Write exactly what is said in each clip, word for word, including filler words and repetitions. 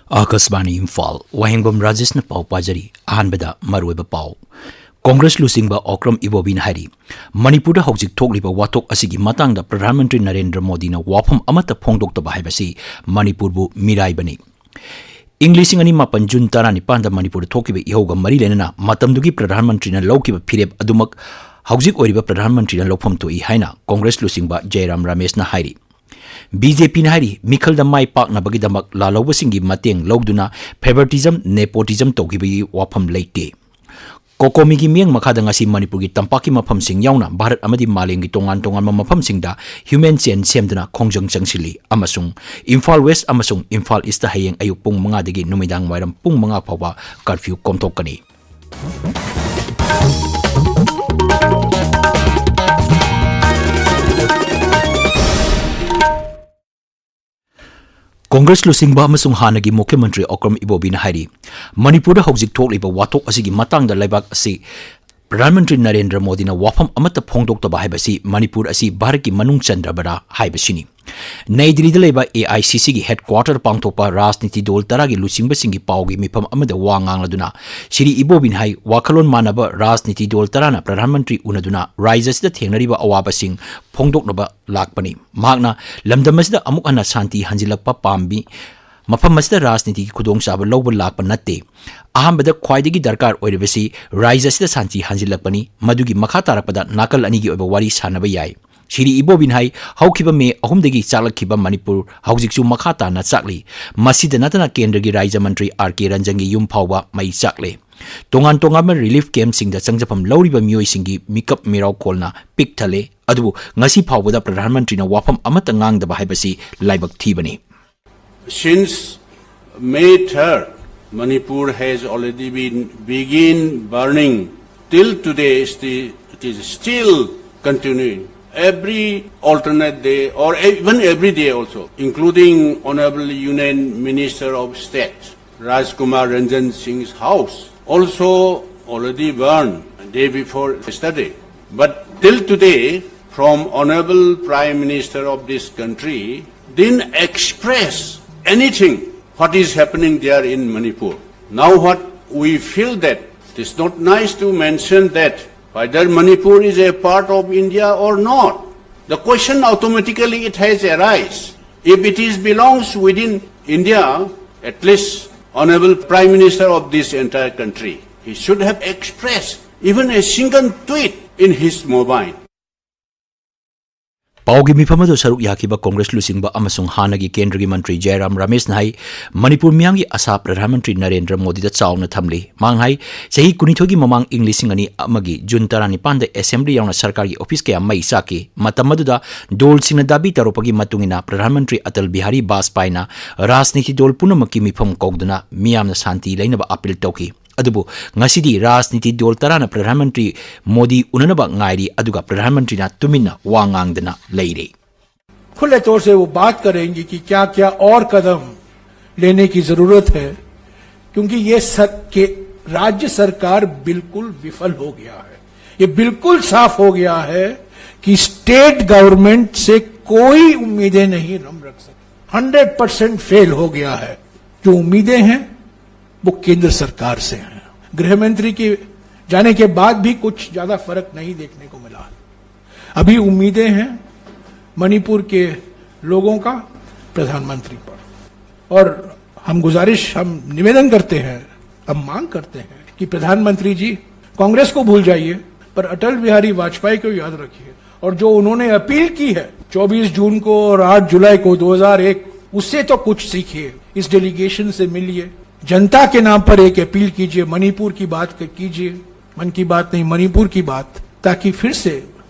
ꯑꯥꯀꯥꯁꯕꯥꯅꯤ ꯏꯝꯐꯥꯜ, ꯋꯥꯍꯦꯡꯕꯝ ꯔꯥꯖꯦꯁꯅ ꯄꯥꯎ ꯄꯥꯖꯔꯤ꯫ ꯑꯍꯥꯟꯕꯗ ꯃꯔꯨꯑꯣꯏꯕ ꯄꯥꯎ꯫ ꯀꯣꯡꯒ꯭ꯔꯦꯁ ꯂꯨꯆꯤꯡꯕ ꯑꯣꯀ꯭ꯔꯝ ꯏꯕꯣꯕꯤꯅ ꯍꯥꯏꯔꯤ, ꯃꯅꯤꯄꯨꯔꯗ ꯍꯧꯖꯤꯛ ꯊꯣꯛꯂꯤꯕ ꯋꯥꯊꯣꯛ ꯑꯁꯤꯒꯤ ꯃꯇꯥꯡꯗ ꯄ꯭ꯔꯙꯥꯟ ꯃꯟꯇ꯭ꯔꯤ ꯅꯔꯦꯟꯗ꯭ꯔ ꯃꯣꯗꯤꯅ ꯋꯥꯐꯝ ꯑꯃꯠꯇ ꯐꯣꯡꯗꯣꯛꯇꯕ ꯍꯥꯏꯕꯁꯤ ꯃꯅꯤꯄꯨꯔꯕꯨ ꯃꯤꯔꯥꯏꯕꯅꯤ꯫ ꯏꯪ ꯂꯤꯁꯤꯡ ꯑꯅꯤ ꯃꯥꯄꯟ ꯖꯨꯟ ꯇꯔꯥꯅꯤꯄꯥꯟꯗ ꯃꯅꯤꯄꯨꯔꯗ ꯊꯣꯛꯈꯤꯕ ꯏꯍꯧꯒ ꯃꯔꯤ ꯂꯩꯅꯅ ꯃꯇꯝꯗꯨꯒꯤ ꯄ꯭ꯔꯙꯥꯟ ꯃꯟꯇ꯭ꯔꯤꯅ ꯂꯧꯈꯤꯕ ꯐꯤꯔꯦꯞ ꯑꯗꯨꯃꯛ ꯍꯧꯖꯤꯛ ꯑꯣꯏꯔꯤꯕ ꯄ꯭ꯔꯙꯥꯟ ꯃꯟꯇ꯭ꯔꯤꯅ ꯂꯧꯐꯝ ꯊꯣꯛꯏ ꯍꯥꯏꯅ ꯀꯣꯡꯒ꯭ꯔꯦꯁ ꯂꯨꯆꯤꯡꯕ ꯖꯌꯔꯥꯝ ꯔꯥꯃꯦꯁꯅ ꯍꯥꯏꯔꯤ꯫ ꯕꯤ ꯖꯦ ꯄꯤꯅ ꯍꯥꯏꯔꯤ, ꯃꯤꯈꯜꯗ ꯃꯥꯏ ꯄꯥꯛꯅꯕꯒꯤꯗꯃꯛ ꯂꯥꯜꯍꯧꯕꯁꯤꯡꯒꯤ ꯃꯇꯦꯡ ꯂꯧꯗꯨꯅ favoritism, nepotism ꯇꯧꯈꯤꯕꯒꯤ ꯋꯥꯐꯝ ꯂꯩꯇꯦ꯫ ꯀꯣꯀꯣꯃꯤꯒꯤ ꯃꯤꯠꯌꯦꯡ ꯃꯈꯥꯗ ꯉꯁꯤ ꯃꯅꯤꯄꯨꯔꯒꯤ ꯇꯝꯄꯥꯛꯀꯤ ꯃꯐꯝꯁꯤꯡ ꯌꯥꯎꯅ ꯚꯥꯔꯠ ꯑꯃꯗꯤ ꯃꯥꯂꯦꯝꯒꯤ ꯇꯣꯉꯥꯟ ꯇꯣꯉꯥꯟꯕ ꯃꯐꯝꯁꯤꯡꯗ human chain ꯁꯦꯝꯗꯨꯅ ꯈꯣꯡꯖꯪ ꯆꯪꯁꯤꯜꯂꯤ ꯑꯃꯁꯨꯡ ꯏꯝꯐꯥꯜ ꯋꯦꯁ ꯑꯃꯁꯨꯡ ꯏꯝꯐꯥꯜ ꯏꯁꯇ ꯍꯌꯦꯡ ꯑꯌꯨꯛ ꯄꯨꯡ ꯃꯉꯥꯗꯒꯤ ꯅꯨꯃꯤꯗꯥꯡ ꯋꯥꯏꯔꯝ ꯄꯨꯡ ꯃꯉꯥ ꯐꯥꯎꯕ curfew ꯀꯣꯝꯊꯣꯛꯀꯅꯤ꯫ ꯀꯣꯡꯒ꯭ꯔꯦꯁ ꯂꯨꯆꯤꯡꯕ ꯑꯃꯁꯨꯡ ꯍꯥꯟꯅꯒꯤ ꯃꯨꯈ꯭ꯌ ꯃꯟꯇ꯭ꯔꯤ ꯑꯣꯀ꯭ꯔꯝ ꯏꯕꯣꯕꯤꯅ ꯍꯥꯏꯔꯤ, ꯃꯅꯤꯄꯨꯔꯗ ꯍꯧꯖꯤꯛ ꯊꯣꯛꯂꯤꯕ ꯋꯥꯊꯣꯛ ꯑꯁꯤꯒꯤ ꯃꯇꯥꯡꯗ ꯂꯩꯕꯥꯛ ꯑꯁꯤ ꯄ꯭ꯔꯙꯥꯟ ꯃꯟꯇ꯭ꯔꯤ ꯅꯔꯦꯟꯗ꯭ꯔ ꯃꯣꯗꯤꯅ ꯋꯥꯐꯝ ꯑꯃꯠꯇ ꯐꯣꯡꯗꯣꯛꯇꯕ ꯍꯥꯏꯕꯁꯤ ꯃꯅꯤꯄꯨꯔ ꯑꯁꯤ ꯚꯥꯔꯠꯀꯤ ꯃꯅꯨꯡ ꯆꯟꯗ꯭ꯔꯕꯔꯥ ꯍꯥꯏꯕꯁꯤꯅꯤ꯫ ꯅꯩ ꯗꯤꯜꯂꯤꯗ ꯂꯩꯕ ꯑꯦ ꯑꯥꯏ ꯁꯤ ꯁꯤꯒꯤ headquarter ꯄꯥꯡꯊꯣꯛꯄ ꯔꯥꯖꯅꯤꯇꯤ ꯗꯣꯜ ꯇꯔꯥꯒꯤ ꯂꯨꯆꯤꯡꯕꯁꯤꯡꯒꯤ ꯄꯥꯎꯒꯤ ꯃꯤꯐꯝ ꯑꯃꯗ ꯋꯥ ꯉꯥꯡꯂꯗꯨꯅ ꯁ꯭ꯔꯤ ꯏꯕꯣꯕꯤꯅ ꯍꯥꯏ, ꯋꯥꯈꯜꯂꯣꯟ ꯃꯥꯟꯅꯕ ꯔꯥꯖꯅꯤꯇꯤ ꯗꯣꯜ ꯇꯔꯥꯅ ꯄ꯭ꯔꯙꯥꯟ ꯃꯟꯇ꯭ꯔꯤ ꯎꯅꯗꯨꯅ ꯔꯥꯖ꯭ꯌ ꯑꯁꯤꯗ ꯊꯦꯡꯅꯔꯤꯕ ꯑꯋꯥꯕꯁꯤꯡ ꯐꯣꯡꯗꯣꯛꯅꯕ ꯂꯥꯛꯄꯅꯤ꯫ ꯃꯍꯥꯛꯅ ꯂꯝꯗꯝ ꯑꯁꯤꯗ ꯑꯃꯨꯛ ꯍꯟꯅ ꯁꯥꯟꯇꯤ ꯍꯟꯖꯤꯜꯂꯛꯄ ꯄꯥꯝꯃꯤ꯫ ꯃꯐꯝ ꯑꯁꯤꯗ ꯔꯥꯖꯅꯤꯇꯤꯒꯤ ꯈꯨꯗꯣꯡꯆꯥꯕ ꯂꯧꯕ ꯂꯥꯛꯄ ꯅꯠꯇꯦ꯫ ꯑꯍꯥꯟꯕꯗ ꯈ꯭ꯋꯥꯏꯗꯒꯤ ꯗꯔꯀꯥꯔ ꯑꯣꯏꯔꯤꯕꯁꯤ ꯔꯥꯖ꯭ꯌ ꯑꯁꯤꯗ ꯁꯥꯟꯇꯤ ꯍꯟꯖꯤꯜꯂꯛꯄꯅꯤ꯫ ꯃꯗꯨꯒꯤ ꯃꯈꯥ ꯇꯥꯔꯛꯄꯗ ꯅꯥꯀꯜ ꯑꯅꯤꯒꯤ ꯑꯣꯏꯕ ꯋꯥꯔꯤ ꯁꯥꯟꯅꯕ ꯌꯥꯏ꯫ ꯁ꯭ꯔꯤ ꯏꯕꯣꯕꯤꯅ ꯍꯥꯏ, ꯍꯧꯈꯤꯕ ꯃꯦ ꯑꯍꯨꯝꯗꯒꯤ ꯆꯥꯛꯂꯛꯈꯤꯕ ꯃꯅꯤꯄꯨꯔ ꯍꯧꯖꯤꯛꯁꯨ ꯃꯈꯥ ꯇꯥꯅ ꯆꯥꯛꯂꯤ꯫ ꯃꯁꯤꯗ ꯅꯠꯇꯅ ꯀꯦꯟꯗ꯭ꯔꯒꯤ ꯔꯥꯖ꯭ꯌ ꯃꯟꯇ꯭ꯔꯤ ꯑꯥꯔ ꯀꯦ ꯔꯟꯖꯟꯒꯤ ꯌꯨꯝ ꯐꯥꯎꯕ ꯃꯩ ꯆꯥꯛꯂꯦ꯫ ꯇꯣꯉꯥꯟ ꯇꯣꯉꯥꯟꯕ relief campꯁꯤꯡꯗ ꯆꯪꯖꯐꯝ ꯂꯧꯔꯤꯕ ꯃꯤꯑꯣꯏꯁꯤꯡꯒꯤ ꯃꯤꯀꯞ ꯃꯤꯔꯥꯎꯈꯣꯜꯅ ꯄꯤꯛ ꯊꯜꯂꯦ꯫ ꯑꯗꯨꯕꯨ ꯉꯁꯤ ꯐꯥꯎꯕꯗ ꯄ꯭ꯔꯙꯥꯟ ꯃꯟꯇ꯭ꯔꯤꯅ ꯋꯥꯐꯝ ꯑꯃꯠꯇ ꯉꯥꯡꯗꯕ ꯍꯥꯏꯕꯁꯤ ꯂꯥꯏꯕꯛ ꯊꯤꯕꯅꯤ꯫ Since May third, Manipur has already been begin burning. Till today, it is still continuing. Every alternate day or even every day also, including Honorable Union Minister of State Rajkumar Ranjan Singh's house, also already burned day before yesterday. But till today, from Honorable Prime Minister of this country, didn't express anything what is happening there in Manipur. Now what we feel that it is not nice to mention that whether Manipur is a part of India or not. The question automatically it has arise. If it is belongs within India, at least Honorable Prime Minister of this entire country, he should have expressed even a single tweet in his mobile. ꯄꯥꯎꯒꯤ ꯃꯤꯐꯝ ꯑꯗꯨ ꯁꯔꯨꯛ ꯌꯥꯈꯤꯕ ꯀꯣꯡꯒ꯭ꯔꯦꯁ ꯂꯨꯆꯤꯡꯕ ꯑꯃꯁꯨꯡ ꯍꯥꯟꯅꯒꯤ ꯀꯦꯟꯗ꯭ꯔꯒꯤ ꯃꯟꯇ꯭ꯔꯤ ꯖꯌꯔꯥꯝ ꯔꯥꯃꯦꯁꯅ ꯍꯥꯏ, ꯃꯅꯤꯄꯨꯔ ꯃꯤꯌꯥꯝꯒꯤ ꯑꯁꯥ ꯄ꯭ꯔꯙꯥꯟ ꯃꯟꯇ꯭ꯔꯤ ꯅꯔꯦꯟꯗ꯭ꯔ ꯃꯣꯗꯤꯗ ꯆꯥꯎꯅ ꯊꯝꯂꯤ꯫ ꯃꯍꯥꯛꯅ ꯍꯥꯏ, ꯆꯍꯤ ꯀꯨꯟꯅꯤꯊꯣꯏꯒꯤ ꯃꯃꯥꯡ ꯏꯪ ꯂꯤꯁꯤꯡ ꯑꯅꯤ ꯑꯃꯒꯤ ꯖꯨꯟ ꯇꯔꯥꯅꯤꯄꯥꯟꯗ ꯑꯦꯁꯦꯝꯕ꯭ꯂꯤ ꯌꯥꯎꯅ ꯁꯔꯀꯥꯔꯒꯤ ꯑꯣꯐꯤꯁ ꯀꯌꯥ ꯃꯩ ꯆꯥꯛꯈꯤ꯫ ꯃꯇꯝ ꯑꯗꯨꯗ ꯗꯣꯜꯁꯤꯡꯅ ꯗꯥꯕꯤ ꯇꯧꯔꯛꯄꯒꯤ ꯃꯇꯨꯡ ꯏꯟꯅ ꯄ꯭ꯔꯙꯥꯟ ꯃꯟꯇ꯭ꯔꯤ ꯑꯇꯜ ꯕꯤꯍꯥꯔꯤ ꯕꯥꯖꯄꯥꯏꯅ ꯔꯥꯖꯅꯤꯇꯤ ꯗꯣꯜ ꯄꯨꯝꯅꯃꯛꯀꯤ ꯃꯤꯐꯝ ꯀꯧꯗꯨꯅ ꯃꯤꯌꯥꯝꯅ ꯁꯥꯟꯇꯤ ꯂꯩꯅꯕ ꯑꯄꯤꯜ ꯇꯧꯈꯤ꯫ ꯑꯗꯨꯕꯨ ꯉꯁꯤꯗꯤ ꯔꯥꯖꯅꯤꯇꯤ ꯗꯣꯜ ꯇꯔꯥꯅ ꯄ꯭ꯔꯙꯥꯟ ꯃꯟꯇ꯭ꯔꯤ ꯃꯣꯗꯤ ꯎꯅꯅꯕ ꯉꯥꯏꯔꯤ, ꯑꯗꯨꯒ ꯄ꯭ꯔꯙꯥꯟ ꯃꯟꯇ꯭ꯔꯤꯅ ꯇꯨꯃꯤꯟꯅ ꯋꯥ ꯉꯥꯡꯗꯅ ꯂꯩꯔꯦ꯫ खुले तौर से वो बात करेंगे कि क्या क्या और कदम लेने की जरूरत है, क्योंकि ये सर, के, राज्य सरकार बिल्कुल विफल हो गया है। ये बिल्कुल साफ हो गया है कि स्टेट गवर्नमेंट से कोई उम्मीदें नहीं हम रख सकते। हंड्रेड परसेंट फेल हो गया है। जो उम्मीदें हैं वो केंद्र सरकार से हैं। गृह मंत्री के जाने के बाद भी कुछ ज्यादा फर्क नहीं देखने को मिला। अभी उम्मीदें हैं मणिपुर के लोगों का प्रधानमंत्री पर। और हम गुजारिश, हम निवेदन करते हैं, हम मांग करते हैं कि प्रधानमंत्री जी, कांग्रेस को भूल जाइए, पर अटल बिहारी वाजपेयी को याद रखिए। और जो उन्होंने अपील की है चौबीस जून को और आठ जुलाई को दो हज़ार एक, उससे तो कुछ सीखिए, इस डेलीगेशन से मिलिए, जनता के नाम पर एक अपील कीजिए, मणिपुर की बात क-, कीजिए, मन की बात नहीं, मणिपुर की बात, ताकि फिर से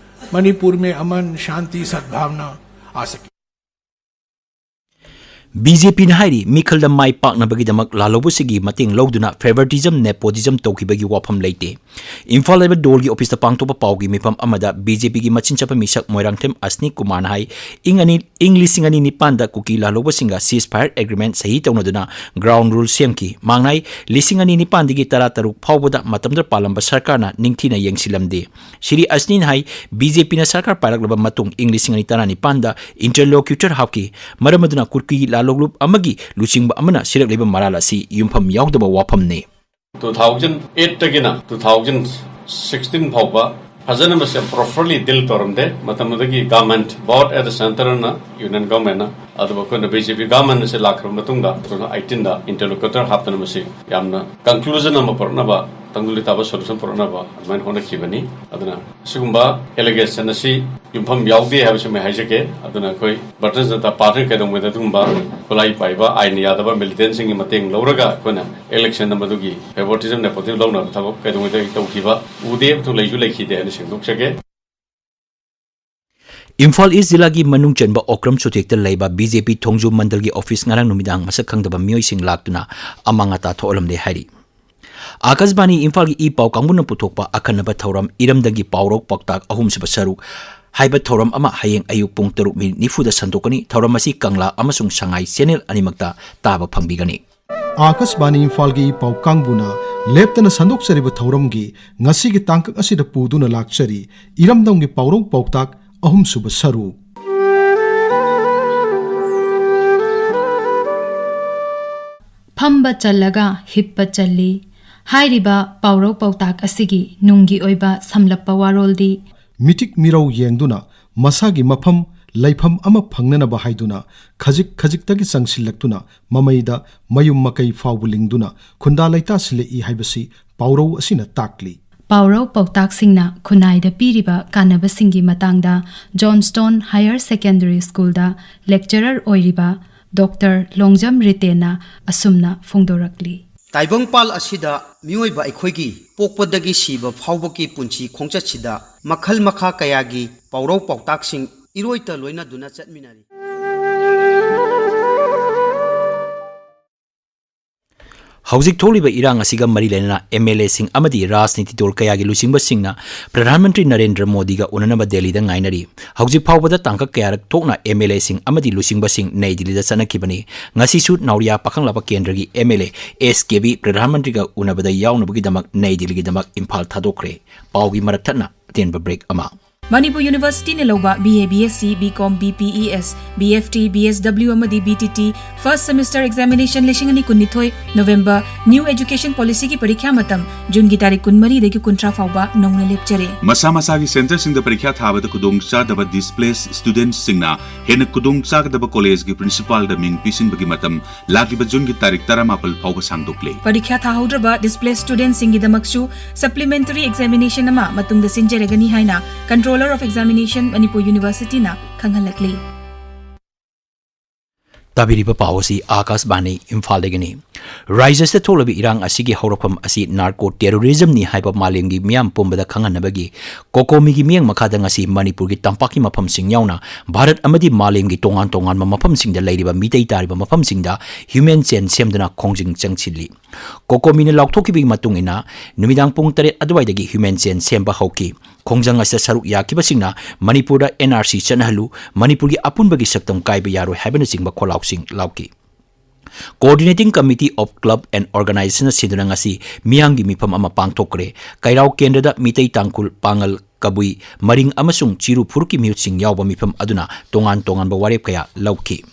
मणिपुर में अमन, शांति, सद्भावना आ सके। ꯕꯤ ꯖꯦ ꯄꯤꯅ ꯍꯥꯏꯔꯤ, ꯃꯤꯈꯜꯗ ꯃꯥꯏ ꯄꯥꯛꯅꯕꯒꯤꯗꯃꯛ ꯂꯥꯜꯍꯧꯕꯁꯤꯡꯒꯤ ꯃꯇꯦꯡ ꯂꯧꯗꯨꯅ favoritism, nepotism ꯇꯧꯈꯤꯕꯒꯤ ꯋꯥꯐꯝ ꯂꯩꯇꯦ꯫ ꯏꯝꯐꯥꯜ ꯂꯩꯕ ꯗꯣꯜꯒꯤ ꯑꯣꯐꯤꯁꯇ ꯄꯥꯡꯊꯣꯛꯄ ꯄꯥꯎꯒꯤ ꯃꯤꯐꯝ ꯑꯃꯗ ꯕꯤ ꯖꯦ ꯄꯤꯒꯤ ꯃꯆꯤꯟ ꯆꯠꯄ ꯃꯤꯁꯛ ꯃꯣꯏꯔꯥꯡꯊꯦꯝ ꯑꯁꯅꯤꯛ ꯀꯨꯃꯥꯔꯅ ꯍꯥꯏ, ꯏꯪ ꯑꯅꯤ, ꯏꯪ ꯂꯤꯁꯤꯡ ꯑꯅꯤ ꯅꯤꯄꯥꯟꯗ ꯀꯨꯀꯤ ꯂꯥꯜꯍꯧꯕꯁꯤꯡꯒ ceasefire agreement ꯁꯍꯤ ꯇꯧꯅꯗꯨꯅ ground rule ꯁꯦꯝꯈꯤ꯫ ꯃꯍꯥꯛꯅ ꯍꯥꯏ, ꯂꯤꯁꯤꯡ ꯑꯅꯤ ꯅꯤꯄꯥꯟꯗꯒꯤ ꯇꯔꯥ ꯇꯔꯨꯛ ꯐꯥꯎꯕꯗ ꯃꯇꯝꯗꯨꯗ ꯄꯥꯜꯂꯝꯕ ꯁꯔꯀꯥꯔꯅ ꯅꯤꯡꯊꯤꯅ ꯌꯦꯡꯁꯤꯜꯂꯝꯗꯦ꯫ ꯁ꯭ꯔꯤ ꯑꯁꯅꯤꯅ ꯍꯥꯏ, ꯕꯤ ꯖꯦ ꯄꯤꯅ ꯁꯔꯀꯥꯔ ꯄꯥꯏꯔꯛꯂꯕ ꯃꯇꯨꯡ ꯏꯪ ꯂꯤꯁꯤꯡ ꯑꯅꯤ ꯇꯔꯥꯅꯤꯄꯥꯟꯗ interlocutor ꯍꯥꯞꯈꯤ꯫ ꯃꯔꯝ ꯑꯗꯨꯅ ꯀꯨꯀꯤ ꯂꯥꯜꯍꯧ ꯂꯣꯛꯂꯨꯞ ꯑꯃꯒꯤ ꯂꯨꯆꯤꯡꯕ ꯑꯃꯅ ꯁꯤꯔꯛꯂꯤꯕ ꯃꯔꯥꯜ ꯑꯁꯤ ꯌꯨꯝꯐꯝ ꯌꯥꯎꯗꯕ ꯋꯥꯐꯝꯅꯤ꯫ Two thousand eight ꯇꯒꯤꯅ two thousand sixteen ꯐꯥꯎꯕ ꯐꯖꯅ ꯃꯁꯤ properly deal ꯇꯧꯔꯝꯗꯦ꯫ ꯃꯇꯝ ꯑꯗꯨꯒꯤ government, both at the centre and union government ꯅ, ꯑꯗꯨꯕꯨ ꯑꯩꯈꯣꯏꯅ B J P government ꯑꯁꯤ ꯂꯥꯛꯈ꯭ꯔꯕ ꯃꯇꯨꯡꯗ two thousand eighteen ꯗ interlocutor ꯍꯥꯞꯇꯅ ꯃꯁꯤ ꯌꯥꯝꯅ conclusion ꯑꯃ ꯄꯨꯔꯛꯅꯕ, ꯇꯪꯗꯨ ꯂꯩꯇꯥꯕ solution ꯄꯨꯔꯛꯅꯕ ꯑꯗꯨꯃꯥꯏꯅ ꯍꯣꯠꯅꯈꯤꯕꯅꯤ꯫ ꯑꯗꯨꯅ ꯁꯤꯒꯨꯝꯕ allegation ꯑꯁꯤ ꯌꯨꯝꯐꯝ ꯌꯥꯎꯗꯦ ꯍꯥꯏꯕꯁꯤꯃ ꯍꯥꯏꯖꯒꯦ꯫ ꯑꯗꯨꯅ ꯑꯩꯈꯣꯏ Bharatiya Janata Party ꯀꯩꯗꯧꯉꯩꯗ ꯑꯗꯨꯒꯨꯝꯕ ꯈꯨꯠꯂꯥꯏ ꯄꯥꯏꯕ, ꯑꯥꯏꯟꯅ ꯌꯥꯗꯕ militantꯁꯤꯡꯒꯤ ꯃꯇꯦꯡ ꯂꯧꯔꯒ ꯑꯩꯈꯣꯏꯅ election ꯃꯗꯨꯒꯤ favoritism, nepotism ꯂꯧꯅꯕ ꯊꯕꯛ ꯀꯩꯗꯧꯉꯩꯗ ꯇꯧꯈꯤꯕ ꯎꯗꯦ, ꯑꯗꯨ ꯂꯩꯁꯨ ꯂꯩꯈꯤꯗꯦ ꯍꯥꯏꯅ ꯁꯦꯡꯗꯣꯛꯆꯒꯦ꯫ ꯏꯝꯐꯥꯜ ꯏꯁ ꯖꯤꯂꯥꯒꯤ ꯃꯅꯨꯡ ꯆꯟꯕ ꯑꯣꯀ꯭ꯔꯝ ꯆꯨꯊꯦꯛꯇ ꯂꯩꯕ B J P ꯊꯣꯡꯖꯨ ꯃꯟꯗꯜꯒꯤ office ꯉꯔꯥꯡ ꯅꯨꯃꯤꯗꯥꯡ ꯃꯁꯛ ꯈꯪꯗꯕ ꯃꯤꯑꯣꯏꯁꯤꯡ ꯂꯥꯛꯇꯨꯅ ꯑꯃꯥꯡ ꯑꯇꯥ ꯊꯣꯛꯍꯜꯂꯝꯂꯦ ꯍꯥꯏꯔꯤ꯫ ꯑꯥꯀꯥꯁꯕꯥꯅꯤ ꯏꯝꯐꯥꯜꯒꯤ ꯏ ꯄꯥꯎ ꯀꯥꯡꯕꯨꯅ ꯄꯨꯊꯣꯛꯄ ꯑꯈꯟꯅꯕ ꯊꯧꯔꯝ ꯏꯔꯝꯗꯝꯒꯤ ꯄꯥꯎꯔꯧ ꯄꯥꯎꯇꯥꯛ ꯑꯍꯨꯝꯁꯨꯕ ꯁꯔꯨꯛ ꯍꯥꯏꯕ ꯊꯧꯔꯝ ꯑꯃ ꯍꯌꯦꯡ ꯑꯌꯨꯛ ꯄꯨꯡ ꯇꯔꯨꯛ ꯃꯤꯅꯤꯠ ꯅꯤꯐꯨꯗ ꯁꯟꯗꯣꯛꯀꯅꯤ꯫ ꯊꯧꯔꯝ ꯑꯁꯤ ꯀꯪꯂꯥ ꯑꯃꯁꯨꯡ ꯁꯉꯥꯏ channel ꯑꯅꯤꯃꯛꯇ ꯇꯥꯕ ꯐꯪꯕꯤꯒꯅꯤ꯫ ꯑꯥꯀꯥꯁꯕꯥꯅꯤ ꯏꯝꯐꯥꯜꯒꯤ ꯏ ꯄꯥꯎ ꯀꯥꯡꯕꯨꯅ ꯂꯦꯞꯇꯅ ꯁꯟꯗꯣꯛꯆꯔꯤꯕ ꯊꯧꯔꯝꯒꯤ ꯉꯁꯤꯒꯤ ꯇꯥꯡꯀꯛ ꯑꯁꯤꯗ ꯄꯨꯗꯨꯅ ꯂꯥꯛꯆꯔꯤ ꯏꯔꯝꯗꯝꯒꯤ ꯄꯥꯎꯔꯧ ꯄꯥꯎꯇꯥꯛ ꯑꯍꯨꯝꯁꯨꯕ ꯁꯔꯨꯛ꯫ ꯐꯝꯕ ꯆꯜꯂꯒ ꯍꯤꯞꯄ ꯆꯜꯂꯤ꯫ ꯍꯥꯏꯔꯤꯕ ꯄꯥꯎꯔꯧ ꯄꯥꯎꯇꯥꯛ ꯑꯁꯤꯒꯤ ꯅꯨꯡꯒꯤ ꯑꯣꯏꯕ ꯁꯝꯂꯞꯄ ꯋꯥꯔꯣꯜꯗꯤ, ꯃꯤꯇꯤꯛ ꯃꯤꯔꯧ ꯌꯦꯡꯗꯨꯅ ꯃꯁꯥꯒꯤ ꯃꯐꯝ ꯂꯩꯐꯝ ꯑꯃ ꯐꯪꯅꯅꯕ ꯍꯥꯏꯗꯨꯅ ꯈꯖꯤꯛ ꯈꯖꯤꯛꯇꯒꯤ ꯆꯪꯁꯤꯜꯂꯛꯇꯨꯅ ꯃꯃꯩꯗ ꯃꯌꯨꯝ ꯃꯀꯩ ꯐꯥꯎꯕ ꯂꯤꯡꯗꯨꯅ ꯈꯨꯟꯗꯥ ꯂꯩꯇꯥꯁꯤꯜꯂꯛꯏ ꯍꯥꯏꯕꯁꯤ ꯄꯥꯎꯔꯧ ꯑꯁꯤꯅ ꯇꯥꯛꯂꯤ꯫ ꯄꯥꯎꯔꯧ ꯄꯥꯎꯇꯥꯛꯁꯤꯡꯅ ꯈꯨꯟꯅꯥꯏꯗ ꯄꯤꯔꯤꯕ ꯀꯥꯟꯅꯕꯁꯤꯡꯒꯤ ꯃꯇꯥꯡꯗ Johnstone Higher Secondary Schoolꯗ lecturer ꯑꯣꯏꯔꯤꯕ Doctor ꯂꯣꯡꯖꯝ ꯔꯤꯇꯦꯟꯅ ꯑꯁꯨꯝꯅ ꯐꯣꯡꯗꯣꯔꯛꯂꯤ꯫ ꯇꯥꯏꯕꯪꯄꯥꯜ ꯑꯁꯤꯗ ꯃꯤꯑꯣꯏꯕ ꯑꯩꯈꯣꯏꯒꯤ ꯄꯣꯛꯄꯗꯒꯤ ꯁꯤꯕ ꯐꯥꯎꯕꯒꯤ ꯄꯨꯟꯁꯤ ꯈꯣꯡꯆꯠꯁꯤꯗ ꯃꯈꯜ ꯃꯈꯥ ꯀꯌꯥꯒꯤ ꯄꯥꯎꯔꯧ ꯄꯥꯎꯇꯥꯛꯁꯤꯡ ꯏꯔꯣꯏꯇ ꯂꯣꯏꯅꯗꯨꯅ ꯆꯠꯃꯤꯟꯅꯔꯤ꯫ ꯍꯧꯖꯤꯛ ꯊꯣꯛꯂꯤꯕ ꯏꯔꯥꯡ ꯑꯁꯤꯒ ꯃꯔꯤ ꯂꯩꯅꯅ M L Aꯁꯤꯡ ꯑꯃꯗꯤ ꯔꯥꯖꯅꯤꯇꯤ ꯗꯜ ꯀꯌꯥꯒꯤ ꯂꯨꯆꯤꯡꯕꯁꯤꯡꯅ ꯄ꯭ꯔꯙꯥꯟ ꯃꯟꯇ꯭ꯔꯤ ꯅꯔꯦꯟꯗ꯭ꯔ ꯃꯣꯗꯤꯒ ꯎꯅꯅꯕ ꯗꯦꯜꯂꯤꯗ ꯉꯥꯏꯅꯔꯤ꯫ ꯍꯧꯖꯤꯛ ꯐꯥꯎꯕꯗ ꯇꯥꯡꯀꯛ ꯀꯌꯥꯔꯛ ꯊꯣꯛꯅ M L Aꯁꯤꯡ ꯑꯃꯗꯤ ꯂꯨꯆꯤꯡꯕꯁꯤꯡ ꯅꯩ ꯗꯤꯜꯂꯤꯗ ꯆꯠꯅꯈꯤꯕꯅꯤ꯫ ꯉꯁꯤꯁꯨ ꯅꯥꯎꯔꯤꯌꯥ ꯄꯥꯈꯪꯂꯥꯕ ꯀꯦꯟꯗ꯭ꯔꯒꯤ M L A S K B ꯄ꯭ꯔꯙꯥꯟ ꯃꯟꯇ꯭ꯔꯤꯒ ꯎꯅꯕꯗ ꯌꯥꯎꯅꯕꯒꯤꯗꯃꯛ ꯅꯩ ꯗꯤꯜꯂꯤꯒꯤꯗꯃꯛ ꯏꯝꯐꯥꯜ ꯊꯥꯗꯣꯛꯈ꯭ꯔꯦ꯫ ꯄꯥꯎꯒꯤ ꯃꯔꯛ ꯊꯠꯅ ꯑꯇꯦꯟꯕ break ꯑꯃ꯫ ꯃꯅꯤꯄꯨꯔ ꯌꯨꯅꯤꯚꯔꯁꯤꯇꯤꯅ ꯂꯧꯕ B A, B S C, B Com, B P E S, B F T, B S W ꯑꯃꯗꯤ B T T first semester examination ꯂꯤꯁꯤꯡ ꯑꯅꯤ ꯀꯨꯟꯅꯤꯊꯣꯏ November New Education Policyꯒꯤ ꯄꯔꯤꯈ꯭ꯌꯥ ꯃꯇꯝ ꯖꯨꯟꯒꯤ ꯇꯥꯔꯤꯛ ꯀꯨꯟꯃꯔꯤꯗꯒꯤ ꯀꯨꯟꯊ꯭ꯔꯥ ꯐꯥꯎꯕ ꯅꯧꯅ ꯂꯦꯞꯆꯔꯦ꯫ ꯃꯁꯥ ꯃꯁꯥꯒꯤ centreꯁꯤꯡꯗ ꯄꯔꯤꯈ꯭ꯌꯥ ꯊꯥꯕꯗ ꯈꯨꯗꯣꯡ ꯆꯥꯗꯕ displaced studentꯁꯤꯡꯅ ꯍꯦꯟꯅ ꯈꯨꯗꯣꯡ ꯆꯥꯒꯗꯕ collegeꯀꯤ principalꯗ ꯃꯤꯡ ꯄꯤꯁꯤꯟꯕꯒꯤ ꯃꯇꯝ ꯂꯥꯛꯂꯤꯕ ꯖꯨꯟꯒꯤ ꯇꯥꯔꯤꯛ ꯇꯔꯥꯃꯥꯄꯜ ꯐꯥꯎꯕ ꯁꯥꯡꯗꯣꯛꯂꯦ꯫ ꯄꯔꯤꯈ꯭ꯌꯥ ꯊꯥꯍꯧꯗ꯭ꯔꯕ displaced studentꯁꯤꯡꯒꯤꯗꯃꯛꯁꯨ supplementary examination ꯑꯃ ꯃꯇꯨꯡꯗ ꯁꯤꯟꯖꯔꯒꯅꯤ ꯍꯥꯏꯅ Controller of Examination ꯃꯅꯤꯄꯨꯔ ꯌꯨꯅꯤꯚꯔꯁꯤꯇꯤꯅ ꯈꯪꯍꯜꯂꯛꯂꯤ꯫ ꯇꯥꯕꯤꯔꯤꯕ ꯄꯥꯎ ꯑꯁꯤ ꯑꯥꯀꯥꯁꯕꯥꯅꯤ ꯏꯝꯐꯥꯜꯗꯒꯤꯅꯤ꯫ ꯔꯥꯏꯖ꯭ꯌ ꯑꯁꯤꯗ ꯊꯣꯛꯂꯤꯕ ꯏꯔꯥꯡ ꯑꯁꯤꯒꯤ ꯍꯧꯔꯛꯐꯝ ꯑꯁꯤ narco terrorismꯅꯤ ꯍꯥꯏꯕ ꯃꯥꯂꯦꯝꯒꯤ ꯃꯤꯌꯥꯝ ꯄꯨꯝꯕꯗ ꯈꯪꯍꯟꯅꯕꯒꯤ COCOMIꯒꯤ ꯃꯤꯠꯌꯦꯡ ꯃꯈꯥꯗ ꯉꯁꯤ ꯃꯅꯤꯄꯨꯔꯒꯤ ꯇꯝꯄꯥꯛꯀꯤ ꯃꯐꯝꯁꯤꯡ ꯌꯥꯎꯅ ꯚꯥꯔꯠ ꯑꯃꯗꯤ ꯃꯥꯂꯦꯝꯒꯤ ꯇꯣꯉꯥꯟ ꯇꯣꯉꯥꯟꯕ ꯃꯐꯝꯁꯤꯡꯗ ꯂꯩꯔꯤꯕ ꯃꯤꯇꯩ ꯇꯥꯔꯤꯕ ꯃꯐꯝꯁꯤꯡꯗ human chain ꯁꯦꯝꯗꯨꯅ ꯈꯣꯡꯖꯪ ꯆꯪꯁꯤꯜꯂꯤ꯫ COCOMIꯅ ꯂꯥꯎꯊꯣꯛꯈꯤꯕꯒꯤ ꯃꯇꯨꯡ ꯏꯟꯅ, ꯅꯨꯃꯤꯗꯥꯡ ꯄꯨꯡ ꯇꯔꯦꯠ ꯑꯗꯨꯋꯥꯏꯗꯒꯤ human chain ꯁꯦꯝꯕ ꯍꯧꯈꯤ꯫ ꯈꯣꯡꯖꯪ ꯑꯁꯤꯗ ꯁꯔꯨꯛ ꯌꯥꯈꯤꯕꯁꯤꯡꯅ ꯃꯅꯤꯄꯨꯔꯗ N R C ꯆꯠꯅꯍꯜꯂꯨ, ꯃꯅꯤꯄꯨꯔꯒꯤ ꯑꯄꯨꯟꯕꯒꯤ ꯁꯛꯇꯝ ꯀꯥꯏꯕ ꯌꯥꯔꯣꯏ ꯍꯥꯏꯕꯅꯆꯤꯡꯕ ꯈꯣꯜꯂꯥꯎꯁꯤꯡ ꯂꯥꯎꯈꯤ꯫ Coordinating Committee of Club and Organizationꯅ ꯁꯤꯟꯗꯨꯅ ꯉꯁꯤ ꯃꯤꯌꯥꯝꯒꯤ ꯃꯤꯐꯝ ꯑꯃ ꯄꯥꯡꯊꯣꯛꯈ꯭ꯔꯦ꯫ ꯀꯩꯔꯥꯎ ꯀꯦꯟꯗ꯭ꯔꯗ ꯃꯤꯇꯩ, ꯇꯥꯡꯈꯨꯜ, ꯄꯥꯉꯜ, ꯀꯕꯨꯏ, ꯃꯔꯤꯡ ꯑꯃꯁꯨꯡ ꯆꯤꯔꯨ ꯐꯨꯔꯨꯞꯀꯤ ꯃꯤꯍꯨꯠꯁꯤꯡ ꯌꯥꯎꯕ ꯃꯤꯐꯝ ꯑꯗꯨꯅ ꯇꯣꯉꯥꯟ ꯇꯣꯉꯥꯟꯕ ꯋꯥꯔꯦꯞ ꯀꯌꯥ ꯂꯧꯈꯤ꯫